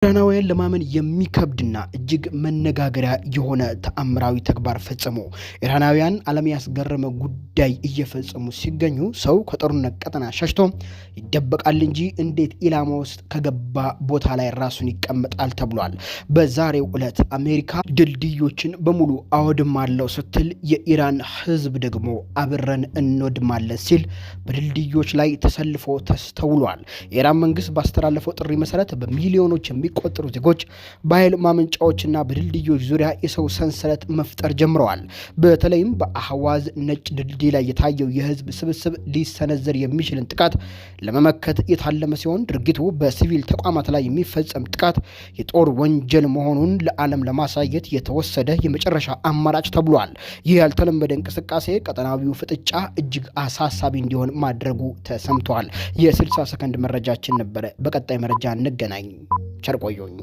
ኢራናውያን ለማመን የሚከብድና እጅግ መነጋገሪያ የሆነ ተአምራዊ ተግባር ፈጸሙ። ኢራናውያን ዓለም ያስገረመ ጉዳይ እየፈጸሙ ሲገኙ ሰው ከጦርነት ቀጠና ሸሽቶ ይደበቃል እንጂ እንዴት ኢላማ ውስጥ ከገባ ቦታ ላይ ራሱን ይቀመጣል ተብሏል። በዛሬው ዕለት አሜሪካ ድልድዮችን በሙሉ አወድማለሁ ስትል የኢራን ሕዝብ ደግሞ አብረን እንወድማለን ሲል በድልድዮች ላይ ተሰልፎ ተስተውሏል። የኢራን መንግስት ባስተላለፈው ጥሪ መሰረት በሚሊዮኖች የሚቆጠሩ ዜጎች በኃይል ማመንጫዎችና በድልድዮች ዙሪያ የሰው ሰንሰለት መፍጠር ጀምረዋል። በተለይም በአህዋዝ ነጭ ድልድይ ላይ የታየው የህዝብ ስብስብ ሊሰነዘር የሚችልን ጥቃት ለመመከት የታለመ ሲሆን ድርጊቱ በሲቪል ተቋማት ላይ የሚፈጸም ጥቃት የጦር ወንጀል መሆኑን ለዓለም ለማሳየት የተወሰደ የመጨረሻ አማራጭ ተብሏል። ይህ ያልተለመደ እንቅስቃሴ ቀጠናዊው ፍጥጫ እጅግ አሳሳቢ እንዲሆን ማድረጉ ተሰምቷል። የ60 ሰከንድ መረጃችን ነበረ። በቀጣይ መረጃ እንገናኝ። ቸር ቆዩኝ።